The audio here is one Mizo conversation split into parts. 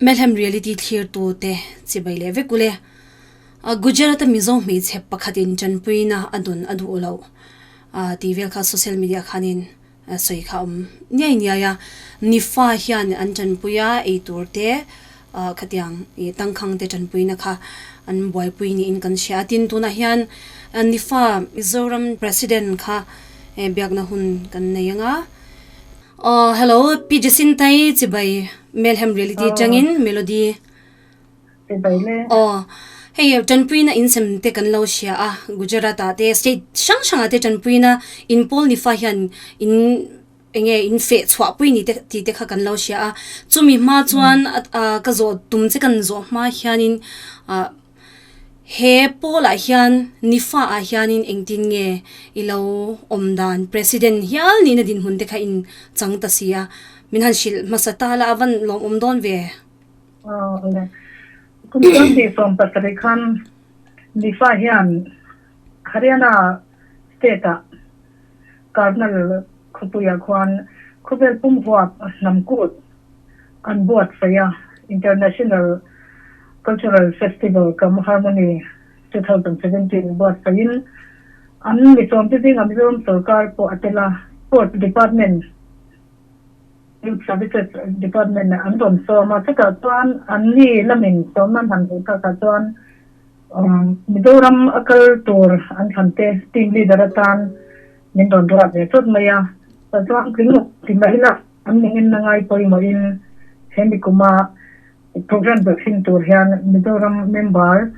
Melhem Reality thlir tu te chibai leh vek ule. Gujarat a Mizo hmeichhe pakhatin tanpuina a dawn a duh loh tih vel kha social media khanin sawi kha a awm niai niai a. Nifa hian an tanpui a, eitur te khatiang tangkhang te tanpuina kha an buaipui niin kan hria a. Tin, tunah hian Nifa Mizoram President kha biakna hun kan nei ang a. Aw hello Pi Jacintai chibai Melhem Reality tangin Melody. Chibai le. Aw hei tanpuina in sem te kan lo hria a Gujarat ah te state hrang hrang ah te tanpuina in pawl ni fa hian in enge in feh chhuah pui ni te tih te kha kan lo hria a chumi hma chuan ka zawh tum che kan zawh hma hianin ah He pawlah hian Nifa ah hianin engtin nge i lo awm dan President hial nihna dinhmun te kha in chang ta si a, min han hrilh hmasa ta la a van lawmawm dawn ve. Aw le. Kum 2017 khan Nifa hian Haryana state ah Karnal khawpuiah khuan khawvel pum huap hnam kut an buatsaih a, International Cultural Festival Kam Harmony 2017 buatsaihin an mi sawmte zingah Mizoram sorkar pawh a tel a, Sports Department, Youth Services Department an rawn sawm a, chutah chuan anni lamin sawmna an han hmuh takah chuan Mizoram a kal tur an thlan te team leader atan min rawn ruat ve chawt mai a, chuan tling ti mai ila. An ningin na ngai pawimawhin he nikuma programme belhchhin tur hian Mizoram member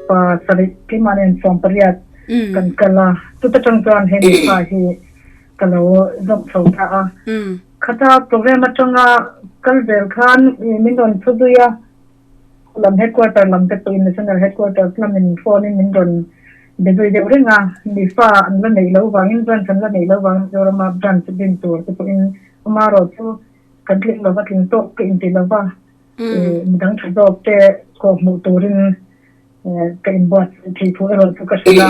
pa sarih keimah nen 18 kan kal a, chuta tang chuan he mipa hi ka lo zawm chho ta a. Khata programme atanga kal zel khan min rawn thu zui a, lam headquarter lam te pawhin national headquarters lamin phone in min rawn be zui deuh reng a, mifa an la neih loh vangin branch an la neih loh vangin Mizorama branch din tur te pawhin amarawh chu kan tling lova tling tawk ka inti lova midang tha zawk te kawh hmuh turin ka inbuat thei thu erawh chu ka hrilh a,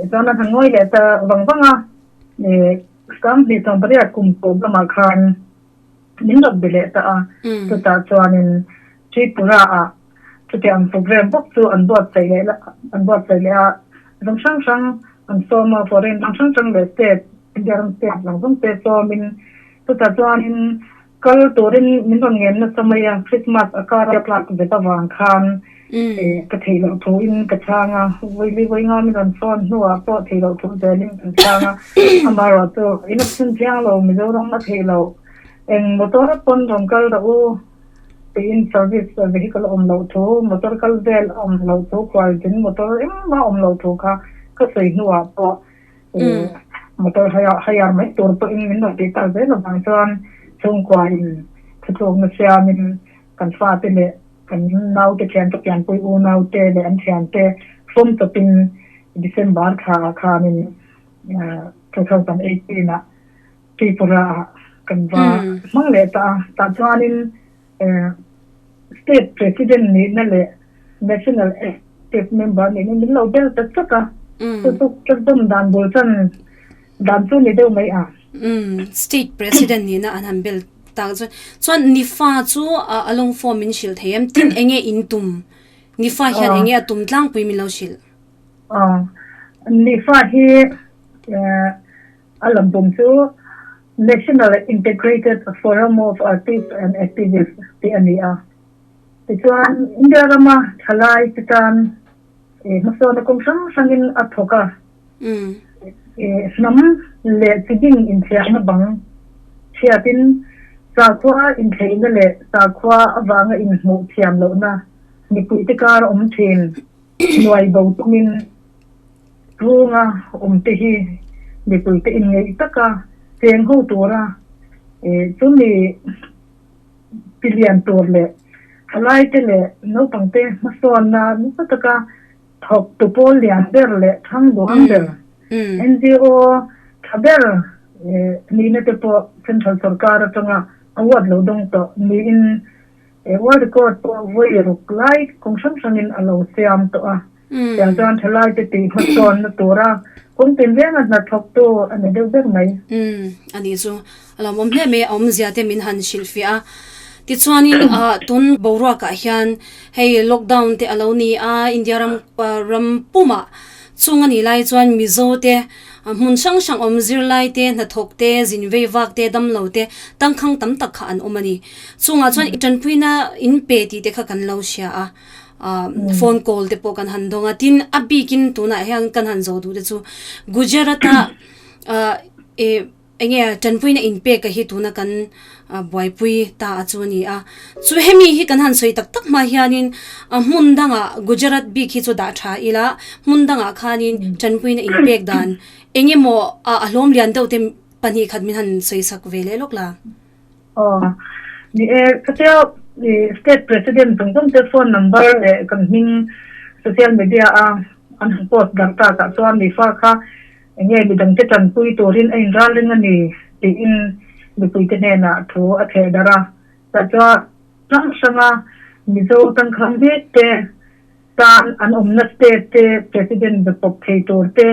chuan a han ngawi leh ta vang vang a, 2018 kum tawp lamah khan min rawn be leh ta a, chutah chuanin Tripura ah chutiang program bawk chu an buatsaih leh an buatsaih leh a, ram hrang hrang an sawm a, foreign ram hrang hrang leh state, India ram state dang zawng te sawmin chutah chuanin kal turin min rawn ngen nasa mai a, Christmas a kar a tlak vet avang khan ka theih loh thu in ka chhang a, vawi vawi nga min rawn phone hnuah pawh theih loh thu zelin kan chhang a, amaherawhchu in a chhun chiang lo Mizoram a theih loh. Eng motor pawn rawn kal rawh u tiin service vehicle a awm loh thu, motor kal vel a awm loh thu, khualzin motor engmah a awm loh thu kha ka sawi hnuah pawh motor hire mai tur pawhin min rawn tih tak zel avang chuan chhungkua in thutlukna siamin kan fate leh kan naute thiante pianpui unaute leh an thiante fawm chawpin December thla ah khanin 2018 ah Tripura ah kan va hmang leh ta a, tah chuanin State President nihna leh National Executive Member nihna min lo bel ta chak a, chu chu ka zawm dan bul chan dan chu ni deuh mai a. State President nihna an han bel tak chuan, chuan Nifa chu a long form min hrilh thei em? Tin enge in tum? Nifa hian enge a tum tlangpui min lo hrilh? Nifa hi A lawmpum chu National Integrated Forum of Artists and Activists tih a ni a. Tichuan, India rama thalai te tan hmasawnna kawng hrang hrangin a thawk a. Hnam leh chiding inthiahna bang chhiatin sakhua inthleihna leh sakhua avanga inhmuh thiam lohna mipuite kar awm thin hnuai bo tumin Chhunga awmte hi mipuite inngeih taka cheng ho tura chumi tilian tur leh thalaite leh naupangte hmasawnna nasa taka thawk tu pawl lian ber leh thang duang ber NGO tha ber nihna te pawh Central Sorkar atanga award lo dawng tawh niin World Record pawh vawi ruk lai kawng hrang hrangin a lo siam tawh a. Tiang chuan thalaite tih hmasawnna tura kawng tin renga hna thawktu a ni deuh ber mai. Umm, a nih chu. A lo awm hle mai a, awmzia te min han hrilhfiah a. Tichuanin tun boruakah hian hei lockdown te a lo ni a, India ram ram pumah chung a nih lai chuan Mizo te hmun hrang hrang awm zirlai te, hnathawk te, zin vei vak te, damlo te tangkhang tam tak kha an awm a ni. Chungah chuan tanpuina in pe tih te kha kan lo hria a, phone call te pawh kan han dawng a. Tin, a bikin tunah hian kan han zawh duh te chu Gujarat ah ih Enge tanpuina inpek a hi tuna kan buaipui ta a chu a ni a. Chu hemi hi kan han sawi tak tak hma hianin a hmun dangah Gujarat bik hi chu dah tha ila, hmun dangah khanin tanpuina inpek dan eng emaw a hlawm lian deuh te pahnih khat min han sawi sak ve leh lawk la. Aw, ni e, khatia state president zawng zawng te phone number leh kan hming social media a an han post darh takah chuan mi fa kha Enge midangte tanpui turin a inral reng a ni tiin mipuite hnenah thu a theh darh a. Tah chuan hrang hranga Mizo tangkhang mek te tan an awmna state te President be pawp thei tur te,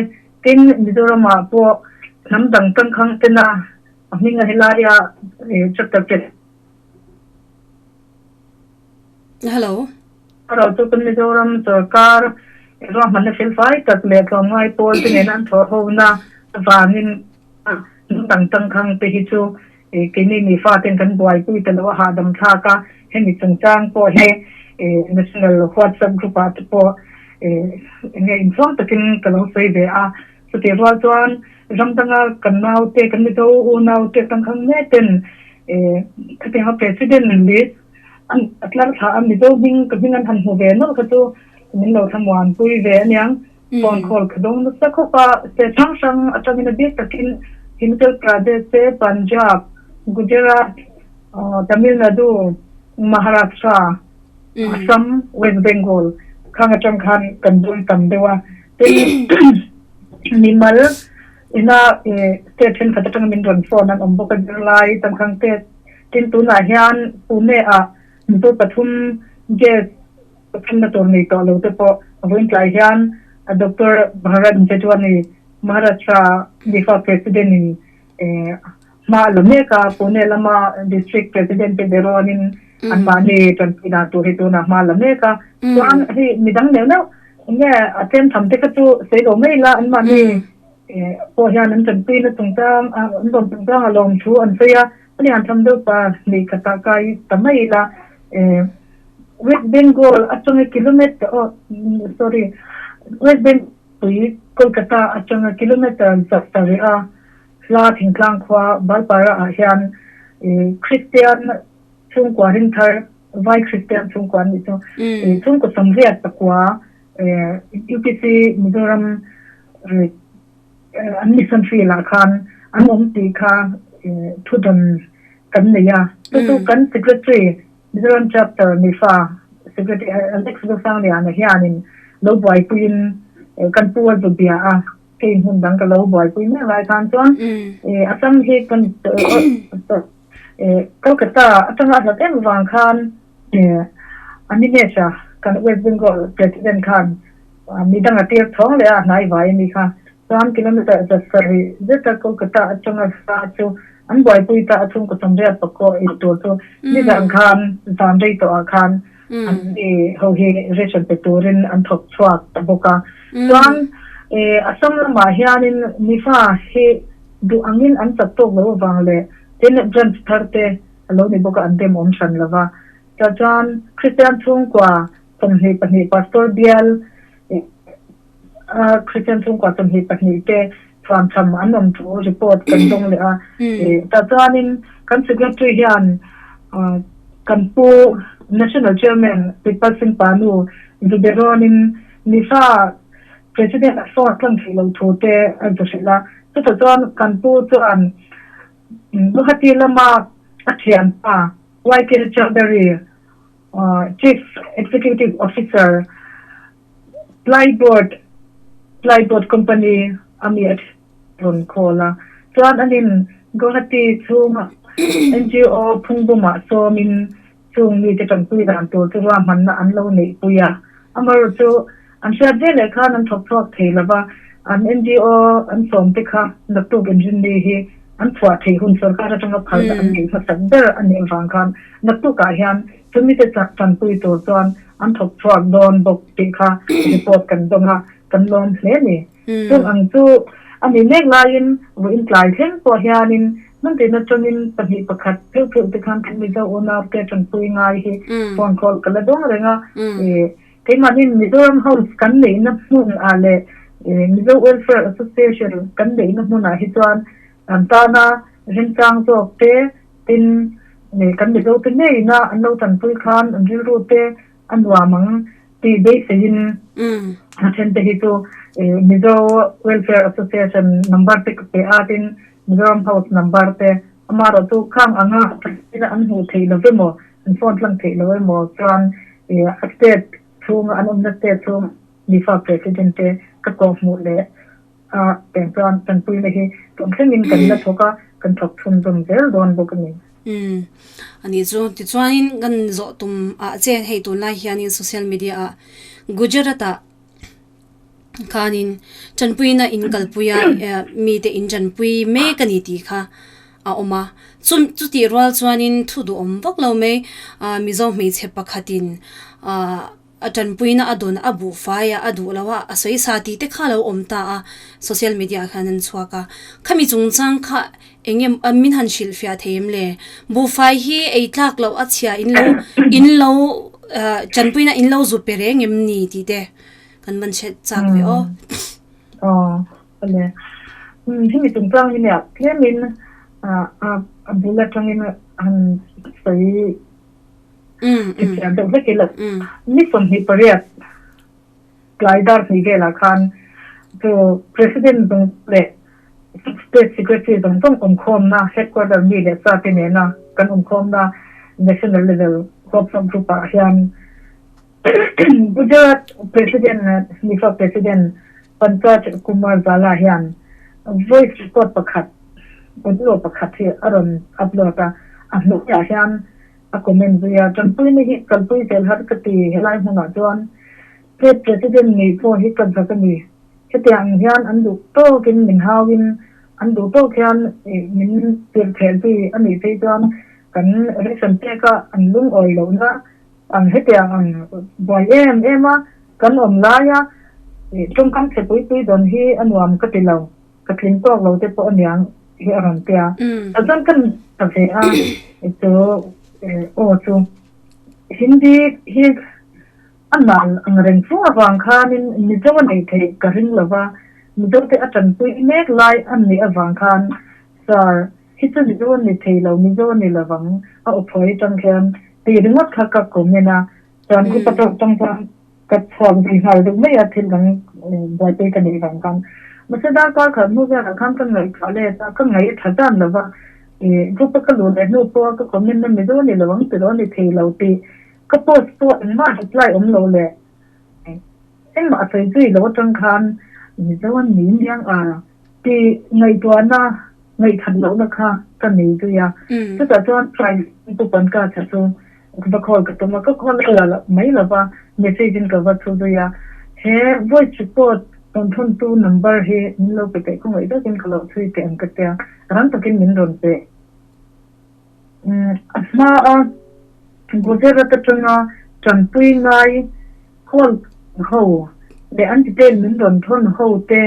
tin Mizoramah pawh hnam dang tangkhang tena a hming a helaia chapter te. Hello. Erawh chu kan Mizoram sorkar ruahmanna felfai tak leh tlawmngai pawl te nena an thawh hona avangin hnam dang tangkhang te hi chu keini mi faten kan buaipui ta lo a hahdam thlak a, hemi chungchang pawh hi National WhatsApp group ah te pawh enge inchhuang takin ka lo sawi ve a. Chutih rual chuan ram danga kan naute, kan Mizo unaute tangkhang mek ten khatianga President list An a tlar thla a, Mizo hming ka hming an han hmu ve nawlh kha chu min lo thlamuan pui ve aniang. Phone call ka dawng nasa khawp a, state hrang hrang atangin a bik takin Himachal Pradesh te, Punjab, Gujarat, Tamil Nadu, Maharashtra, Assam, West Bengal khang atang khan kan dawng tam deuh a. Tin, mimal ina state thenkhat atanga min rawn phone an awm bawk a, zirlai tangkhang te Tin, tunah hian Pune ah Mizo pathum gas thenna tur nei tawh lo te pawh vawiin tlai hian Doctor Bharat Jejwani, Maharashtra NIFA President in hma a la mek a, Pune lama District President te berawn-in anmahni tanpui dan tur hi tunah hma a la mek a. Chuan hei midang neuh neuh enge a tlem tham te kha chu sawi lo mai ila anmahni pawh hian an tanpuina chungchang an rawn chungchang a lawm thu an sawi a. A lian tham deuh pa hnih khatah kai ta mai ila West Bengal atanga kilometer aw sorry West Bengal pui Kolkata atanga kilometer 170 a hla thingtlang khua Balpara ah hian Kristian chhungkua ringthar Vai Kristian chhungkua an nih chu chhungkaw 84 UPC Mizoram An mission field ah khan an awm tih kha thudawn kan nei a. Chu chu kan secretary Mizoram chapter NIFA secretary Alex Zosangliana hianin lo buaipuiin kan pu a zu bia a, kei hmun dang ka lo buaipui mek lai khan chuan Assam hi kan Kolkata atanga a hlat em avang khan Animesh-a kan West Bengal president khan Midang a tir chhawng leh a, hnai vai a ni kha. Chuan kilometre 700 zeta Kolkata atanga hla chu an buaipui ta a, chhungkaw 84 ei tur chu nizan khan zan rei tawhah khan an ni ho hi ration pe turin an thawk chhuak ta bawk a. Chuan Assam lamah hianin mifa hi duh angin an chak tawk lo avang leh tin branch thar te a lo ni bawk a, an dem awm hran lo va. Chuan Kristian chhungkua 22 Pastor bial a Kristian chhungkua 22 te thuamcham an awm thu report kan dawng leh a. Tah chuanin kan Secretary hian kan pu National Chairman Pritpal Singh Panu Zuberawnin Nifa President a phone tlang theih loh thu te a zu hrilh a. Chutah chuan kan pu chuan Guwahati lama a thianpa YK Chaudhary Chief Executive Officer, Plyboard, Plyboard Company a mi a rawn call a. Chuan anin Guwahati chhunga NGO phungbumah sawmin chung mite tanpui dan tur chu ruahmanna an lo neihpui a. Amaherawhchu chu an hriat veleh khan an thawk chhuak thei lo va, an NGO an sawmte kha naktuk inrinni hi. an chhuah theih hun sorkar atanga phalna an neih hmasak ber a nih avang khan naktukah hian chumite tanpui tur chuan an thawk chhuak dawn bawk tih kha report kan dawng a, kan lawm hle a ni. Chung ang chu a nih mek laiin vawiin tlai thleng pawh hianin hmun tin atangin pahnih pakhat pheuh pheuh te khan kan Mizo unaute tanpui ngai hi phone call ka la dawng reng a. Keimahniin Mizoram House kan neihna hmun ah leh Mizo Welfare Association kan neihna hmunah hi chuan an tana remchang zawk te tin kan Mizo te ngeina an lo tanpui khan an rilru te a nuam ang tih beiseiin a then te hi chu Mizo Welfare Association number te ka pe a tin Mizoram House number te amaherawhchu khang anga an hmuh theih lo emaw an phone tlang theih lo emaw chuan a state chhunga an awmna state chhung mifa president te ka kawh hmuh leh a peng chuan tanpuina hi tun thlengin kan la thawk a, kan thawk chhunzawm zel dawn bawk a ni. Umm a nih chu tichuanin kan zawh tum ah che hei tunlai hianin social media ah Gujarat ah khanin tanpuina in kalpui a mite in tanpui mek a ni tih kha a awm a chum chutih rual chuanin thu duhawm vak lo mai ah Mizo hmeichhe pakhatin ah a tanpuina a dawn a buh fai a a duh lo a a sawi sa tih te kha a lo awm ta a social media ah khan an chhuak a khami chungchang kha eng nge min han hrilh fiah thei em le buhfai hi ei tlak loh a chhia in lo in lo ah tanpuina in lo zu pe reng em ni tih te kan van hre chak ve aw. Aw awle hemi chungchang hi nia tlemin a bul atangin han sawi Chutiang deuh hlek ila ni 28 tlai dar hnih velah khan chu President zawng leh State Secretary zawng zawng awmkhawmna Headquarter mi leh sa te nena kan awmkhawmna National Level WhatsApp group ah hian Gujarat President Nifa President Pankaj Kumar Zala hian voice record pakhat audio pakhat hi a rawn upload a, a hnuaiah hian a comment zui a, Tanpuina hi kalpui zel har ka ti, helai hmunah chuan State President nih pawh hi ka zak a ni. Hetiang ang hian an duh tawkin min hauin an duh tawk hian min tirh theh zui a nih phei chuan kan ration peka an lungawi lohna ang hetiang ang buai em em a kan awm laia tawngkam chhe pui pui dawn hi a nuam ka ti lo. Ka tling tawk lo te pawh aniang hi a rawn tia. Tah chuan ka ta ve a, chu aw chu Hindi hi a nal ang reng fo avang khanin Mizo a neih theih ka ring lo va, Mizo te a tanpui mek lai a nih avang khan Sir hi chu Mizo a ni thei lo, Mizo a ni lovang a aw phuai atang khian tih ringawt kha ka comment a, chuan group atang chuan Ka chhuak zui nghal deuh mai a, thil dang buaipui ka neih vang khan. Mahse darkar khat hnu velah khan ka ngaihtuah let a, ka ngaih a tha zan lo va, ih group a ka luh leh hnu pawh a ka comment na mizo a ni lo ang tilo a ni thei lo tih ka post pawh engmah reply awm lo leh engmah a sawi zui lo atang khan mizo a ni miang a tih ngaihtuahna ngaihthat lohna kha ka nei zui a. Chutah chuan Pu Pankaj-a chu Ka va call ka tum a, ka call a la mai lo va, message in ka va thu zui a, he voice record rawn thawn tu number hi min lo pe teh khawngaih takin ka lo chhui teh ang ka tia, rang takin min rawn pe. A hma a Gujarat atanga tanpui ngai call ho leh an detail min rawn thawn ho te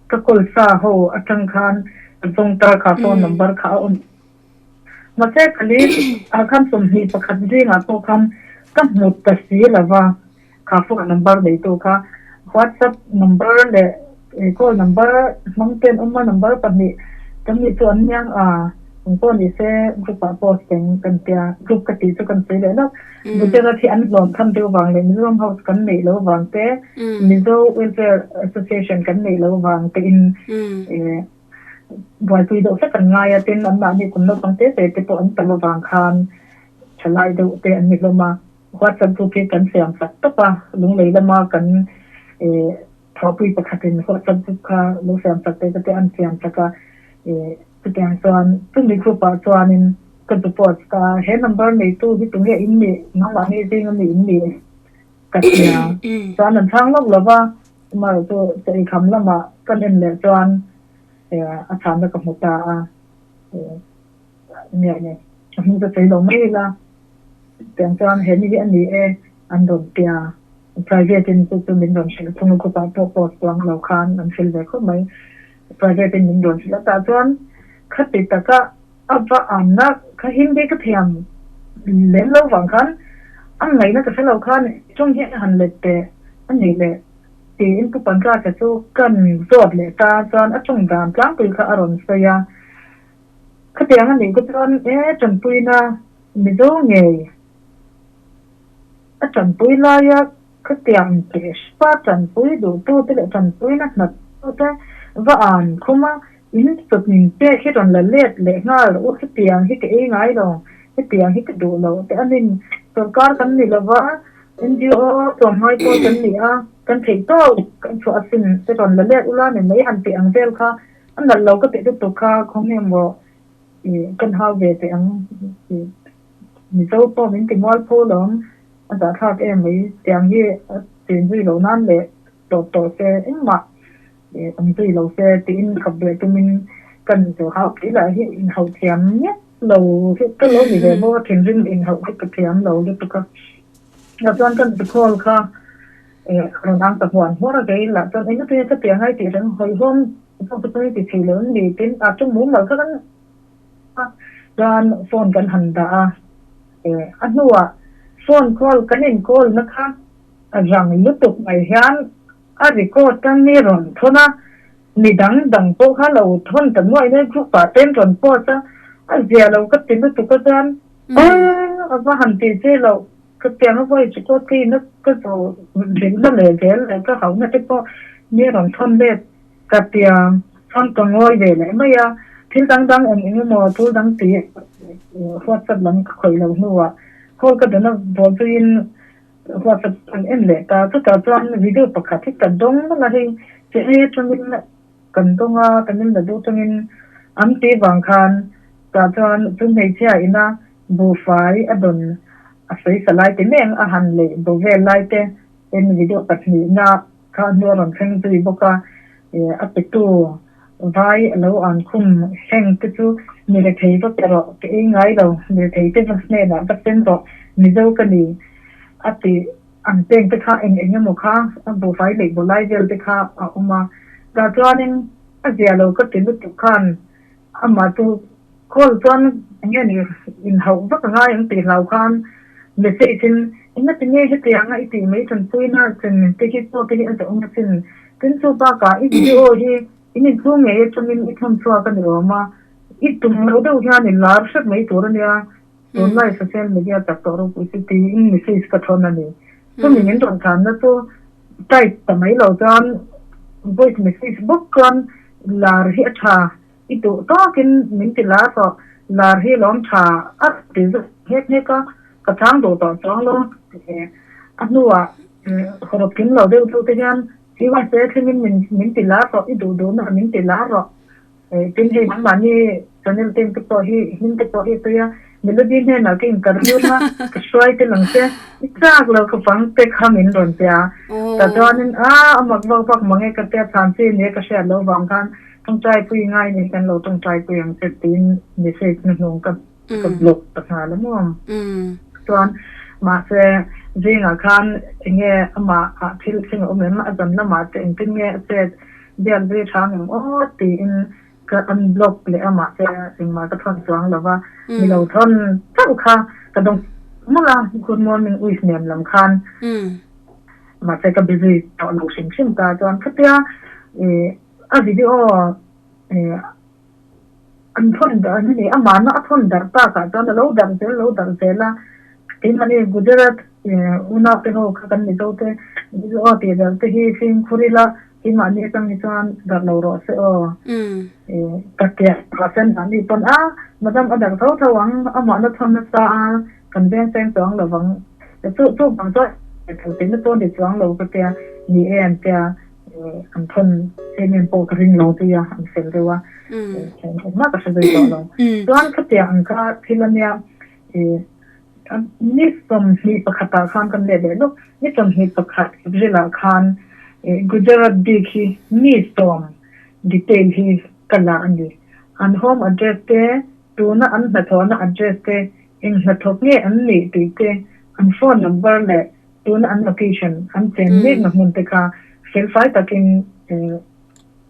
ka call sa ho atang khan ka zawng ta kha phone number kha a awm. Mahse ka list ah khan 21 zingah pawh khan ka hmu ta si lo va, kha phone number neitu kha WhatsApp number leh call number hmang ten awm a number pahnih kan nih chu an niang a, eng pawh ni se group ah post eng kan tia group ka tih chu kan sawi leh lawk. Gujarat hi an hlawm tham deuh vang leh Mizoram House kan neih lo vang te, Mizo Welfare Association kan neih lo vang te in Buaipui deuh hlek an ngai a, tin anmahni kum naupang te te te pawh an tam avang khan thalai deuh te an ni hlawm a. WhatsApp group hi kan siam chak tawp a, lunglei lama kan ih thawhpui pakhatin WhatsApp group kha lo siam chak te te an siam chak a, ih chutiang chuan chumi group ah chuanin ka zu post a, he number neitu hi tunge in nih, nangmahni zinga mi in nih ka tia, chuan an chhang lawk lo va. Amaherawhchu chaw eikham lamah kan en leh chuan a chhanna ka hmu ta a. Nge nge a hming ka sawi lo mai ila tiang chuan he ni hi a ni e an rawn tia private in chu chu min rawn hrilh thung a group ah pawh post chuang lo khan an hrilh ve khawp mai private in min rawn hrilh a tah chuan khati taka a va anna kha Hindi ka thiam lem lo vang khan a ngaihna ka hre lo khan tawng hi a han let teh a nih leh tiin Pu Pankaj-a chu kan zawt leh ta chuan a tawng dan tlangpui kha a rawn sawi a. Khatiang a nih te chuan e tanpuina Mizo ngei a tanpui laia khatiang teh hripa tanpui duhtu te leh tanpuina hnattu te va an khum a, in sut min pek hi rawn la let leh nghal rawh u, hetiang hi ka ei ngai lo, hetiang hi ka duh lo te anin sorkar kan ni lova NGO tlawmngai pawl kan ni a, kan theih tawk kan chhuah asin te rawn la let ula ni mai han tih ang vel kha. A nalh lo ka tih lutuk kha khawnge maw ih kan hau ve teh ang ih Mizo pawh min ti mual pho lawm a zahthlak em mai tiang hi a chin zui lo nan leh tawp tawh se engmah ih awm zui lo se tiin khap ve tumin kan zu hau tih lah hi inhauh thiam miah lo hi ka lo ni ve bawk a thinrim inhauh hi ka thiam lo lutuk a chuan kan zu call kha. Rawn ang ta huan huan a kei lah chuan engati nge ka ti angai tih reng hawihhawm zawk te pawhin ti thei lo an ni tin a chu mumal kha kan chuan phone kan han dah a a hnuah phone call kan in call na kha a rang lutuk mai hian a record a mi rawn thawn a mi dang dang pawh kha lo thawn ta nuai nuai group ah te an rawn post a a zia lo ka ti lutuk a chuan a va han tih che loh. Ka tiang a vawi chu pawh tlin a ka zo rilna leh zel leh ka hauhna te pawh mi a rawn thawn let ka tiang chuan ka ngawi ve leh mai a, thil dang dang eng eng emaw tul dang tih WhatsApp lam ka khawih loh hnuah call ka dana bawl zuiin WhatsApp an en leh ta, chutah chuan video pakhat hi ka dawng nawlh a hei che ei atangin kan dawng a Tamil Nadu atangin an tih vang khan tah chuan chu hmeichhia ina Buhfai a dawn a sawi sa lai te meng a han leh bo vel lai te en video pahnihna kha a hnu a rawn thleng zui bawk a, a petu vai a lo an khum heng te chu mi rethei va pe rawh ka ei ngai lo, mi rethei te va hnenah va sen rawh Mizo ka ni a ti an peng te kha eng eng emaw kha a buhfai leh bo lai vel te kha a awm a, tah chuanin a zia lo ka ti lutuk khan Amah chu call chuan enge ni inhauh vak a ngai ang tih hlau khan message in engati nge hetianga i tih mai tanpuina chin te hi chaw te hi a zawh ang asin tin chu bakah i video hi in inchhung ngei atangin i thawn chhuak a ni awm a i tum loh deuh hian i lar hrep mai tur a nia tunlai social media chak tawh ropui chu tiin message ka thawn a ni chumi min rawn chhanna chu type ta mai lo chuan voice message bawk chuan Lar hi a tha, i duh tawkin min ti lar rawh, lar hi lawm tha a ti zuk nghek nghek a, ka chhang duh tawh chuang lo a hnuah hawrawp kim lo deuh deuh te hian USA thlengin min min ti lar rawh, i duh duhna min ti lar rawh, tin hei nangmahni channel te te pawh hi hming te pawh hi a sawi a, Melody hnenah ka interview na ka hruai tel ang che, i chak lo ka bang te kha min rawn pe a, tah chuanin a a mak vak vak mang e ka tia chhan chi nia ka hriat loh vang khan tawngtai pui ngai ni kan lo tawngtai pui ang che tiin message na hnung ka ka block ta nghal a maw. Chuan mahse zingah khan enge amah ah thil thleng a awm em a zan lamah te engtin nge a chet biak zui tha ang aw tiin Ka unblock leh a mahse engmah ka thawn chuang lo va, mi lo thawn chauh kha ka dawng mawlh a, good morning wish nen lam khan mahse ka busy tawh lo hrim hrim ta chuan khatia ih a video ih an thawn darh a ni amahna a thawn darh takah chuan a lo darh zel lo darh zel a, keimahni Gujarat ih unau te ho kha kan Mizo te video tih darh te hi fimkhur ila Keimahni atang hi chuan darh lo rawh se aw. Ka tiah ka sen mahni pawn a, madam a darh tho tho ang, amah na thawn nasa a, kan veng cheng chuang lo vang. Chu chu vang chuan thil tihna pawh ni chuang lo ka tia, ni e an tia, an thawn em em pawh ka ring lo zui a, an fel deuh a, engmah ka hre zui tawh lo. Chuan khatiang ang kha thil ania, Ni 21 ah khan kan let leh lawk. Ni 21 April ah khan Gujarat bik hi mi sawm detail hi ka la a ni. An home address te, tuna an hnathawhna address te, eng hnathawk nge an nih tih te, an phone number leh tuna an location an chen mekna hmun te kha felfai takin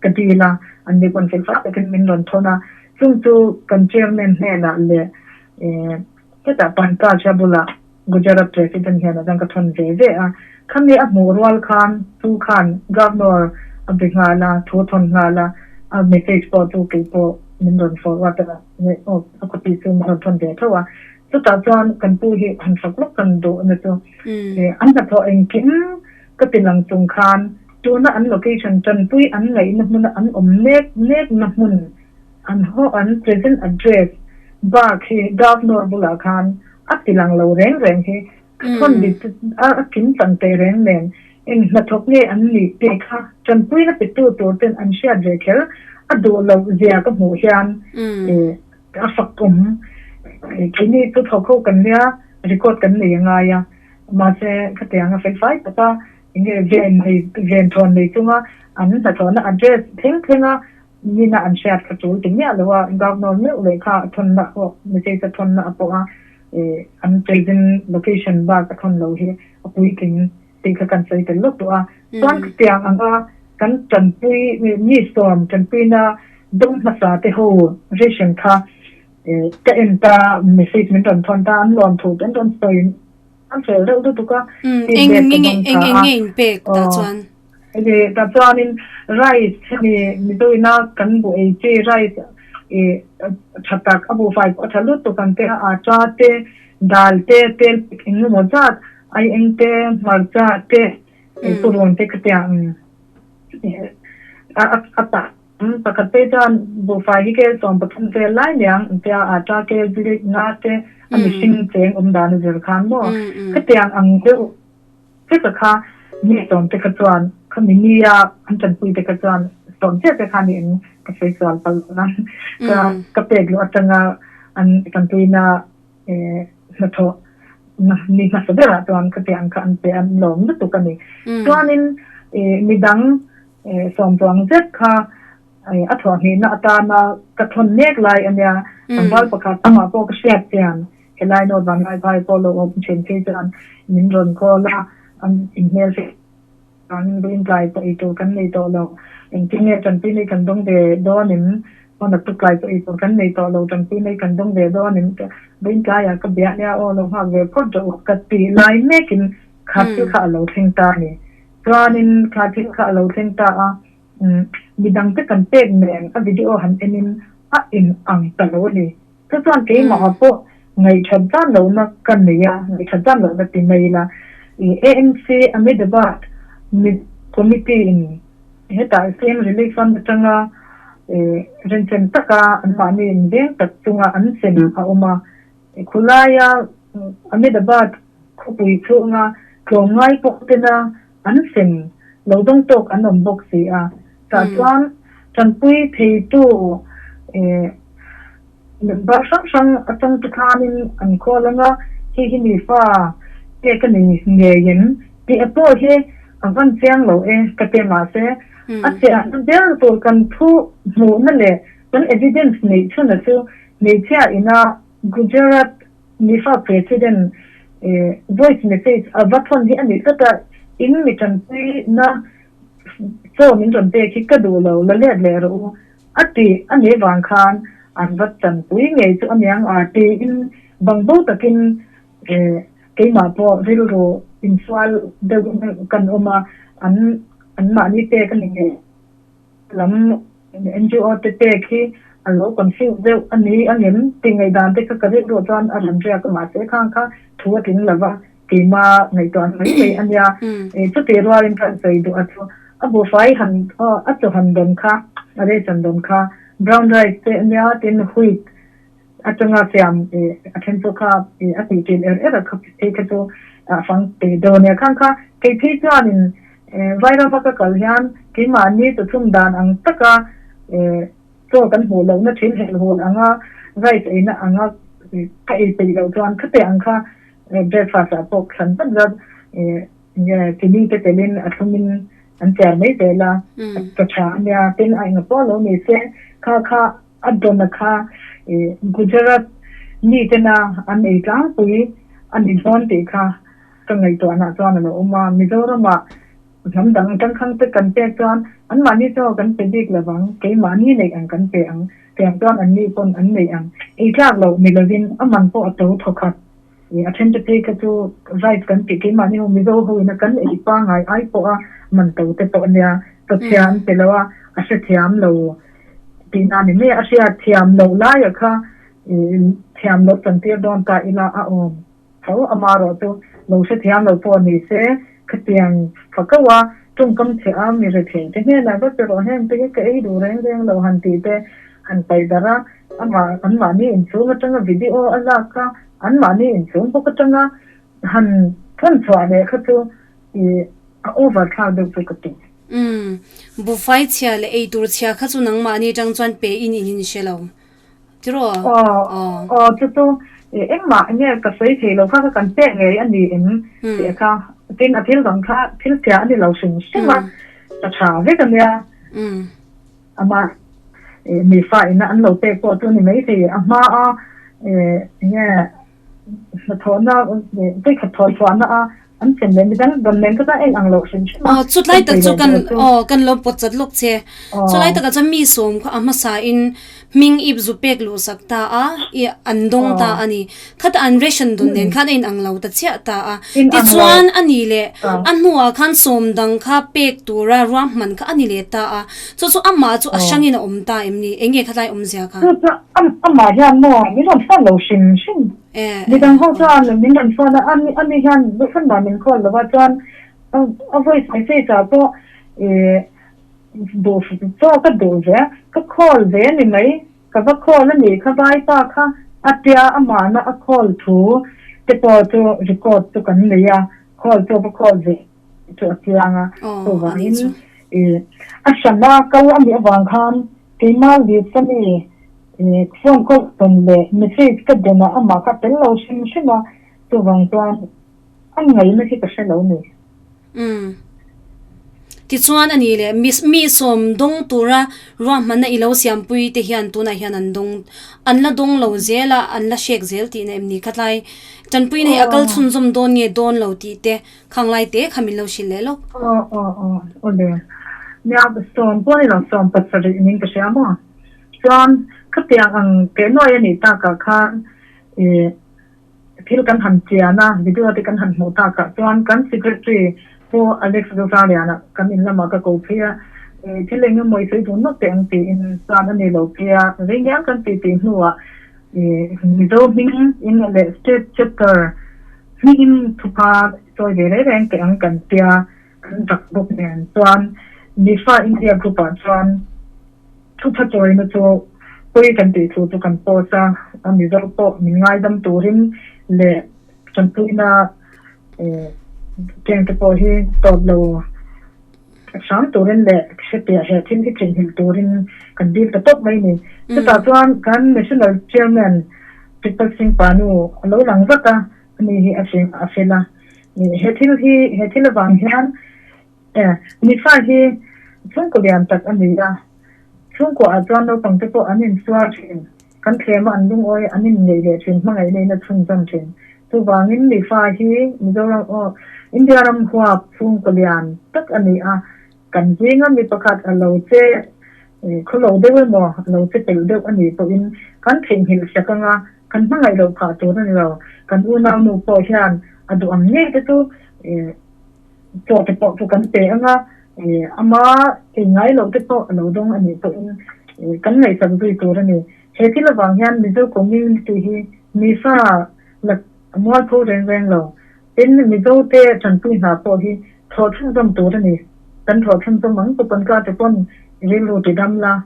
ka dil a, an ni pawn felfai takin min rawn thawn a. Chung chu kan chairman hnenah leh hetah Pankaj-a bulah Gujarat President hian a dang ka thawn ve ve a. Khami a hmuh rual khan chu khan Governor a be nghal a, thu a thawn nghal a, a message pawh chu kei pawh min rawn forward a, a copy chu min rawn thawn ve tho a. Chutah chuan kan pu hi han fak lawk kan duh na chu an hnathawh engkim ka ti lang chung khan tuna an location tanpui an ngaihna hmuna an awm mek mekna hmun an haw an present address bak hi Governor bulah khan a ti lang lo reng reng hi ka thawn dik a kim chang teh reng nen eng hnathawk nge an nih tih kha tanpuina petu tur ten an hriat ve kher a duh loh zia ka hmuh hian a fak awm. Keini chu thawk ho kan nia record kan nei a ngai a mahse khatiang a felfai taka enge ven nei ven thawn nei chunga an hnathawhna address thleng thlenga Nina an hriat kha tul ti miah lo a, Governor meuh leh kha a thawnna pawh message a thawnna a pawh a, an present location bak a thawn lo hi a puitling tih kha kan sawi tel lawk duh a. Chuan khatiang anga kan tanpui mi sawm tanpuina dawng hmasa te ho ration kha ka en ta message min rawn thawn ta an lawm thu te an rawn sawi an fel reuh lutuk a, feedback ka dawng tha a. Hemi tah chuanin rice hemi Mizoina kan buh ei chi rice ih tha tak a buhfai pawh a tha lutuk ang te a atta te dal te tel pek eng emaw zat aieng te hmarcha te purun te khatiang a a tah pakhat phei chuan buhfai hi kel 13 vel lai niang ang tia atta kel nga te a mihring cheng awm dan a zir khan maw khatiang ang deuh Cheka kha mi sawm te kha chuan khami nia an tanpui te kha chuan sawm chiah te kha niin ka sawi sual palh a ka ka pek luh atanga an tanpuina hnathawh ni hmasa berah chuan khatiang ang kha an pe an lawm lutuk a ni. Chuanin midang sawm chuang zet kha a thawh hnihna atana ka thawn mek lai a nia, tlangval pakhat amah pawh ka hriat chian Helai note van lai phai pawh lo awm thin phei chuan min rawn call a, an inhmel fek vangin vawiin tlai pawh ei tur kan nei tawh lo. Engtin nge tanpui nei kan dawng ve dawn em? Aw naktuk tlai pawh ei tur kan nei tawh lo, tanpui nei kan dawng ve dawn em? Vawiin tlaiah ka bia nia aw lo nghak ve phawt rawh u ka tih lai mekin kha thil kha a lo thleng ta a ni. Chuanin kha thil kha a lo thleng ta a, midangte kan pek nen a video han enin a in ang ta lo a ni. Chu chuan keimah pawh ngaihthat zan lohna ka nei a, ngaihthat zan lohna ti mai ila, i AMC Ahmedabad Committee in hetah CM Relief Fund atanga renchem taka anmahni inveng tak chunga an sem a awm a, khulaia Ahmedabad khawpui chhunga tlawmngai pawh tena an sem lo dawng tawk an awm bawk si a, tah chuan tanpui theitu member hrang hrang atang te khanin an call ang a, hei hi mi fa pek a ni ngei em tih a pawh hi a van chiang lo e ka ti mahse a chiahna ber tur kan thu hmuhna leh kan evidence neih chhuna chu hmeichhia ina Gujarat Mifa President voice message a va thawn hi a ni tlat a, in mi tanpui na chaw min rawn pek hi ka duh lo, la let leh rawh u a ti a nih vang khan an va tanpui ngei chu a niang a tiin bangbo takin keimah pawh rilru insual deuh in kan awm a, an anmahni pek a ni ngei. Lam NGO te pek hi a lo confuse deuh a ni a ngem tih ngaihdan te kha ka rilruah chuan a rawn riak a mahse khang kha thu a tling lova keima ngaihtuah mai mai a nia. Chutih rualin ka sawi duh a chu a buhfai han a chaw han dawn kha a ration dawn kha brown rice te a nia tin wheat atanga siam a then chu kha a tih ṭin er er a kha phei kha chu a fang teh deuh a nia. Khang kha kei phei chuanin Vairama ka kal hian keimahni chawchhum dan ang taka chaw kan hmuh lohna ṭhin helhul anga rice eina anga ka ei peih loh chuan khate ang kha breakfast ah pawh thlan vat vat chini te telin a thlumin an chiar mai zel a, ka ṭha a nia. Tin a enga pawh lo ni se kha kha. A dawna kha Gujarat mi tena an ei tlangpui a ni dawn tih kha ka ngaihtuahna chuan a lo awm a. Mizoramah hnam dang tangkhang te kan pek chuan anmahni chaw kan pe bik lo vang, keimahni neih ang kan pe ang, tiang chuan anni pawn an neih ang. Ei tlak loh ni lovin a man pawh a to thawkhat. A then te phei kha chu rice kan tih keimahni ho Mizo ho ina kan ei pangai ai pawha man to te pawh a nia. Chawchhia an pe lo a, a hrethiam lo tihna a ni mai a. A hriatthiam loh laia kha thiam loh chantir dawn ta ila a awm tho. Amaherawh chu lo hrethiam lo pawh ni se khatiang fakauh a tawngkam chhe a mi rethei te hnenah va pe rawh heng te hi ka ei duh reng reng lo han tih te han paih darh a. Amah anmahni inchhung atanga video a lak kha anmahni inchhung bawk atanga han thawn chhuah leh kha chu ih a over thlak deuh chu ka ti. Umm, buffai chhia leh eitur chhia kha chu nangmahni atang chuan pe in in in hre lo tiraw? Aw, aw chu chu engmah nge ka sawi thei lo kha kha kan pek ngei a ni em tih kha tin a thil dang kha thil chhia a ni lo hrim hrim a, ka tha vek a nia. Amah mi fa ina an lo pek pawh chu ni maithei a hma a enge hnathawhna vawikhat thawh chhuahna a an sem leh midang dawn nen ka chuan en ang loh hrim hrim a. Aw chutlai tak chu kan aw kan lo pawt chat lawk che. Chulai takah chuan mi sawm kha a hmasa in hming ip zu pek luh sak ta a i an dawng ta a ni. Khata an ration dun nen khan a in ang lo ta chiah ta a. Tichuan a ni leh a hnuah khan sawm dang kha pek tura ruahman kha a ni leh ta a. Chu chu amah chu a hrangin a awm ta em ni? Eng nge khatlai awmzia kha? Chu chu amah hian maw min rawn phone lo hrim hrim. Midang ho chuan min rawn phone a, ani hian phone mah min call lo va chuan a voice message ah pawh duh chaw ka duh ve ka call ve a ni mai. Ka va call a nih kha vaipa kha a tia amahna a call thu te pawh chu record chu kan nei a, call chu a va call ve chu a chiang a, chuvangin ih a hran a kal a nih avang khan keimah list a mi ih phone call tawn leh message ka dawn ah amah kha tel lo hrim hrim a, chuvang chuan a ngaihna hi ka hre lo ni. Umm. Tichuan a ni leh mi sawm dawng tura ruahmanna i lo siampui te hian tunah hian an dawng an la dawng lo zel a, an la hrek zel tihna em ni? Khatlai tanpuina hi a kal chhunzawm dawn nge dawn lo tih te khanglai te kha min lo hrilh leh lawk. Aw aw aw awle. Nia sawm pawh a ni lo sawm pasarih ning ka hria maw? Chuan khatiang ang teh nuai a nih takah khan ih Thil kan han chian a, video te kan han hmuh takah chuan kan Secretary Pu Alex Zozaliana kan in lamah ka ko phei a, thil eng emaw i sawi dun nawk teh ang tiin chuan a ni lo phei a, rei ngial kan tih tih hnuah Mizo hming in leh State Chapter hmingin thupa sawi ve reng reng teh ang kan tia kan dak bawk nen chuan Mifa India Group ah chuan Thupha chawina chu pawi kan tih thu chu kan post a, a Mizo pawh min ngaidam turin leh tanpuina keng te pawh hi tawp lo hram turin leh hrepiah he thil hi theihnghilh turin kan dil ta tawp mai ni. Chutah chuan kan National Chairman Pritpal Singh Panu a lo lang vat a, ani hi a fing a fel a. He thil hi he thil avang hian Mifa hi chhungkaw lian tak a ni a, chhungkaw ah chuan naupang te pawh an insual thin, kan thlem a an lungawi an inngeih leh thin, hmangaihna in a chhunzawm thin. Chuvangin Mifa hi Mizoram aw India ram huap chhungkaw lian tak a ni a, kan zinga mi pakhat a lo che khawlo deuh emaw a lo che pelh deuh a nih pawhin kan theihnghilh sak anga kan hmangaih loh phah tur a ni lo. Kan unaunu pawh hian a duh ang ngei te chu Chaw te pawh chu kan pe ang a, ama ei ngai loh te pawh a lo dawng a nih pawhin kan ngaihsak zui tur a ni. He thil avang hian Mizo community hi mifa la mualpho reng reng lo. Tin, Mizo te tanpui hna pawh hi thawh chhunzawm tur a ni. Kan thawh chhunzawm ang chu pawn ka te pawn rilru ti dam la,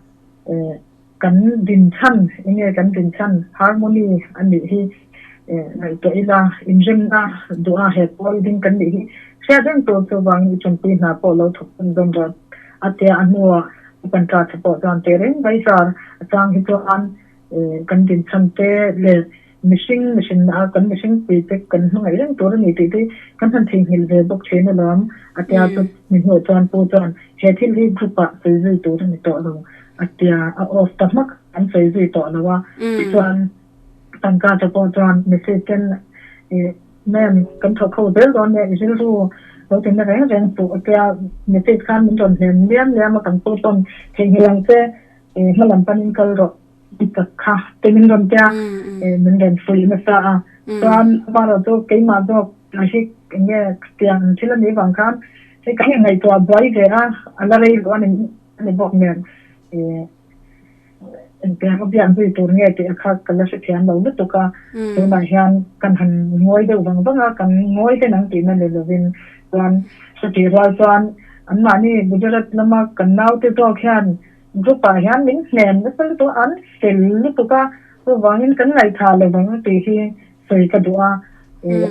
kan dinchhan enge kan dinchhan harmony a nih hi ngaihtuah ila inremna duha he pawl ding kan nih hi hriat reng tur chuvangin i tanpui hna pawh lo thawk hun dawn rawh a tia a hnuah kan tla che pawh chuan teh reng mai zar a chang hi chuan kan dinchhan te leh mihring mihrinna a kan mihring pui te kan hmangaih reng tur a ni tih te kan han theihnghilh ve bawk thin alawm a tia chu mi hnuah chuan pu chuan he thil hi group ah sawi zui tur a ni tawh lo. a tia a off ta hmak an sawi zui tawh lo a. Tichuan Pankaj-a pawh chuan message ten ih Ma'am kan thawk ho zel dawn nia i rilru lo ti na reng reng suh a tia message khan min rawn hnem liam liam a kan pu pawn theihnghilh ang che ih hma lam panin kal rawh ti tak kha te min rawn tia ih min rawn fuih nasa a. Chuan amaherawh chu keimah zawk hi eng nge tiang thil a nih vang khan hei kan inngaihtuah buai ve a a la rei loh a ni bawk nen ih Engtiang a biak zui tur nge tih a kha ka la hrethiam lo lutuk a, tunah hian kan han ngawi deuh vang vang a, kan ngawi te nang tihna ni lovin chuan chutih rual chuan anmahni Gujarat lama kan naute zawk hian group ah hian min hnem nasa lutuk a, an fel lutuk a, chuvangin kan ngaihthah lo vang tih hi sawi ka duh a,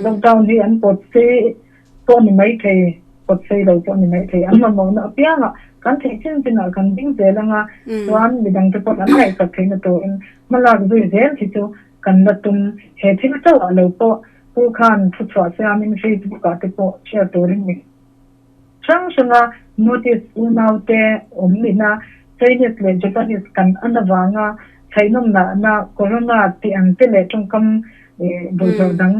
lockdown hi an pawt sei pawh ni maithei, pawt sei lo pawh ni maithei, an mamawhna apiangah kan theih chin chinah kan ding zel anga chuan midangte pawh an ngaihsak theihna turin hmalak zui zel hi chu kan la tum. He thil chauhah lo pawh Pu khan thuchhuah siamin Facebook ah te pawh share turin mi hrang hranga notice unaute awm ina Chinese leh Japanese kan an avanga chhaihnawmnahna Corona tih ang te leh tawngkam bawlhhlawh dang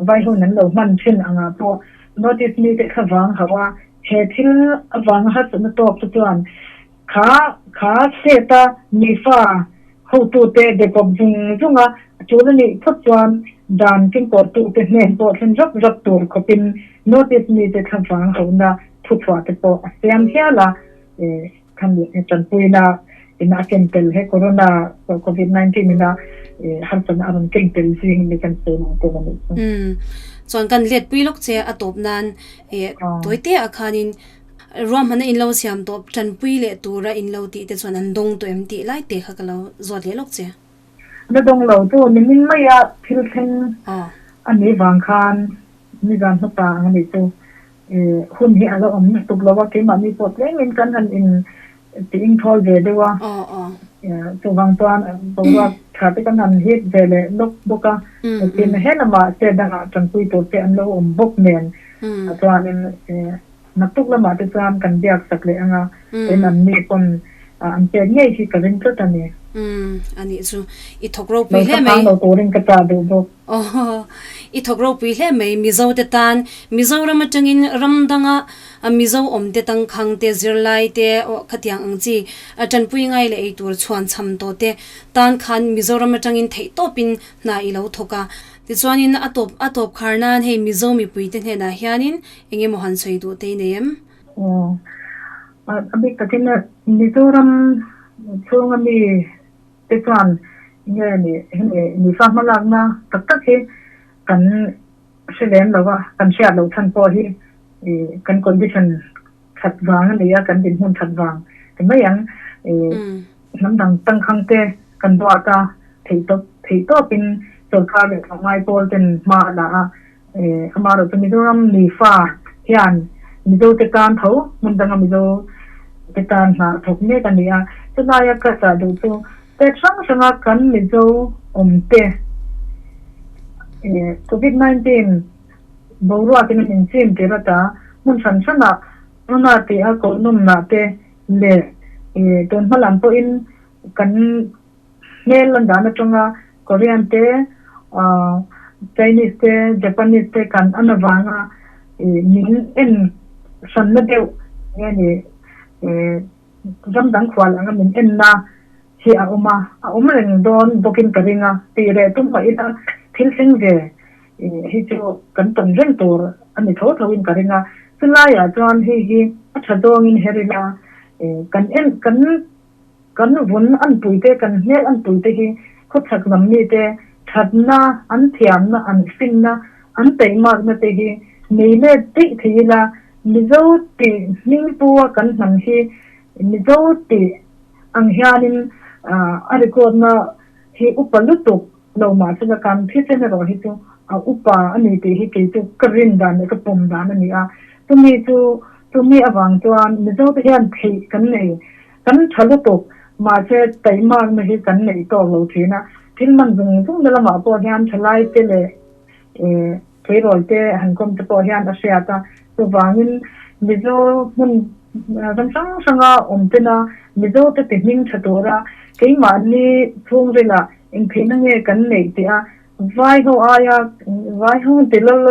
Vai hun an lo hman thin angah pawh notice mite kha vang hauh a, he thil avanga harsatna tawk te chuan kha kha state a mifa hotute be kawp zung zung a, tul a nih phawt chuan dan kengkawhtute hnen pawh thlen rap rap tur khawpin notice mite thla vang hauhna thuchhuah te pawh a siam hial a, Khan tanpuina ina a ken tel he corona covid 19 ina harsatna a rawn ken tel zing mi kan sawi ang tur a nih chu. Umm chuan kan let pui lawk che a tawp nan eh tawi te ah khanin ruahmanna in lo siam tawp tanpui leh tura in lo tih te chuan an dawng tawh em tih lai te kha ka lo zawt leh lawk che. Na dawng lo chu nimin maia thil thleng a nih vang khan nizan hmasa ang a nih chu. Hun hi a la awm lutuk lo a, keimahni pawh tlemin kan han in ti inthawl ve deuh a, chuvang chuan boruak tha te kan han hit ve leh lawk bawk a, tin he lamah state dangah tanpui tur te an lo awm bawk nen chuanin naktuk lamah te chuan kan biak sak leh ang a, tin an ni pawn an pek ngei hi ka ring tlat a ni. Umm anih chu i thawk ropui hle mai. Lo thlaphang lo turin ka chah duh bawk. Aw, i thawk ropui hle mai. Mizo te tan Mizoram atangin ram danga Mizo awm te tangkhang te, zirlai te, aw khatiang ang chi tanpui ngai leh ei tur chhuan cham tawh te tan khan Mizoram atangin theih tawpin hna i lo thawk a. Tichuanin a tawp a tawp khar nan hei Mizo mipui te hnenah hianin eng emaw han sawi duh te i nei em? Aw, a bik takin Mizoram chhunga mi te chuan nge ni hemi nifa hmalakna tak tak hi kan hre lem lo a, kan hriat loh chhan pawh hi ih kan condition that vang a ni a, kan dinhmun that vang ti mai ang. Ih hnam dang tangkhang te kan duat a, theihtawp theihtawpin sorkar leh tlawmngai pawl ten hma a la a, ih amaherawhchu Mizoram nifa hian Mizo te tan tho hmun danga Mizo te tan hna thawk mek a ni a, chulaia ka chah duh chu State hrang hranga kan Mizo awmte Covid 19 boruakin a min chim tir ata hmun hran hranah Corona tih a kohnawmnah te leh tun hma lam pawhin kan hmel lan dan atanga Korean te, Chinese te, Japanese te kan an avanga min en hranna deuh nge ni Ram dang khual anga min enna hi a awm a, a awm reng dawn bawkin ka ring a, tih reh tum mah ila thil thleng ve hi chu kan tawn reng tur a ni tho tho in ka ring a, chulaiah chuan hei hi a tha zawngin her ila kan en kan kan vun anpui te kan hmel anpui te hi khawchhak lam mite thatna an thiamna an finna an taihmakna te hi nei let daih thei ila Mizo tih hming pu a kan hnam hi Mizo tih ang hianin a record na hi upa lutuk lo mahsela kan thisen erawh hi chu a upa a ni tih hi kei chu ka rin dan leh ka pawm dan a ni a. Chumi chu chumi avang chuan Mizo te hian theih kan nei kan tha lutuk mahse taihmakna hi kan neih tawk lo thin a. Thil man zung zung na lamah pawh hian thalai te leh Tleirawl te han kawm te pawh hian a hriat a, chuvangin Mizo hmun Ram hrang hranga awm tena Mizote ti hming tha tura keimahni chhungrila engtheihna nge kan neih tih a vai ho aia vai ho ti lal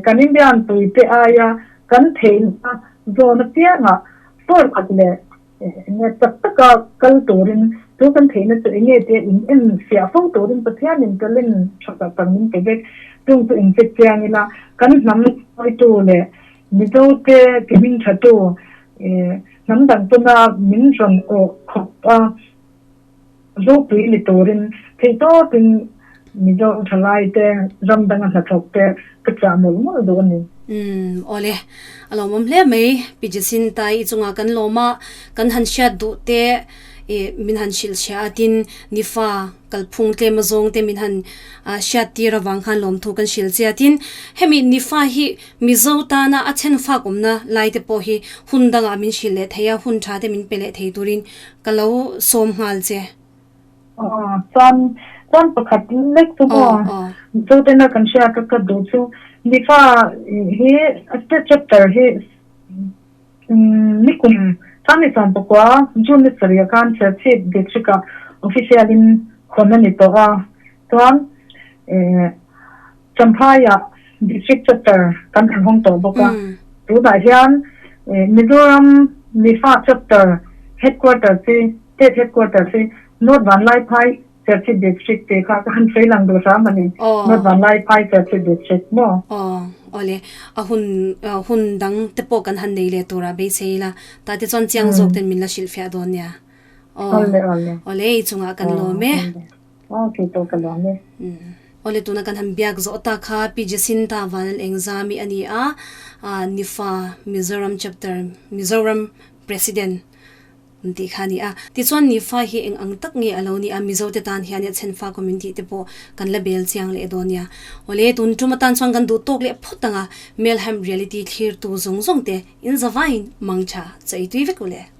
kan Indian puite aia kan theihna zawn apiangah form khat leh Enge tak taka kal turin chu kan theihna chu enge tia in en fiah fo turin Pathianin talent tha tak tak min pe vek. Chung chu in check chiang ila kan hnam hruaitu leh Mizote ti hming thatu hnam dang tuna min rawn awh khawp a ropui ni turin theihtawpin Mizo thalaite ram danga hnathawkte ka chah mawlh mawlh duh a ni. Umm awle, a lawmawm hle mai Pi Jacinta i chungah kan lawm a, kan han hriat duh te ih min han hrilh chhia a tin nifa kalphung tlem azawng te min han hriat tir avang khan lawmthu kan hrilh che a tin hemi nifa hi Mizo tana a chhen fak awmna lai te pawh hi hun dangah min hrilh leh thei a, hun tha te min pe leh thei turin ka lo sawm nghal che. Aw chuan chuan pakhat lek chu maw Mizo tena kan hriat a ka duh chu nifa hi state chapter hi nikum Sanni 19 June ni sarih ah khan Serchhip district ah official in hawn a ni tawh a chuan Champhai ah district chapter kan han hawng tawh bawk a tunah hian Mizoram nifa chapter headquarters hi State headquarters hi North Vanlaiphai Serchhip District tih kha ka han sawi lang duh hram a ni. North Vanlaiphai Serchhip District maw? Aw, awle. A hun hun dang te pawh kan han nei leh tur a beisei ila. Tah te chuan chiang zawk ten min la hrilhfiah dawn nia. Aw, Awle, awle. Awle, i chungah kan lawm e. Aw, kei pawh ka lawm e. Awle, tuna kan han biak zawh ta kha Pi Jacinta Vanlal Engzami a ni a, Nifa Mizoram Chapter, Mizoram President. An tih kha a ni a. Tichuan Nifa hi eng ang tak nge a lo ni a, Mizo te tan hian a chhenfa kawm in tih te pawh kan la bel chiang leh dawn nia. Awle, tun tum atan chuan kan duh tawk leh phawt ang a, Melhem Reality thlirtu zawng zawng te in zavaiin mangtha chaih tui vek u le.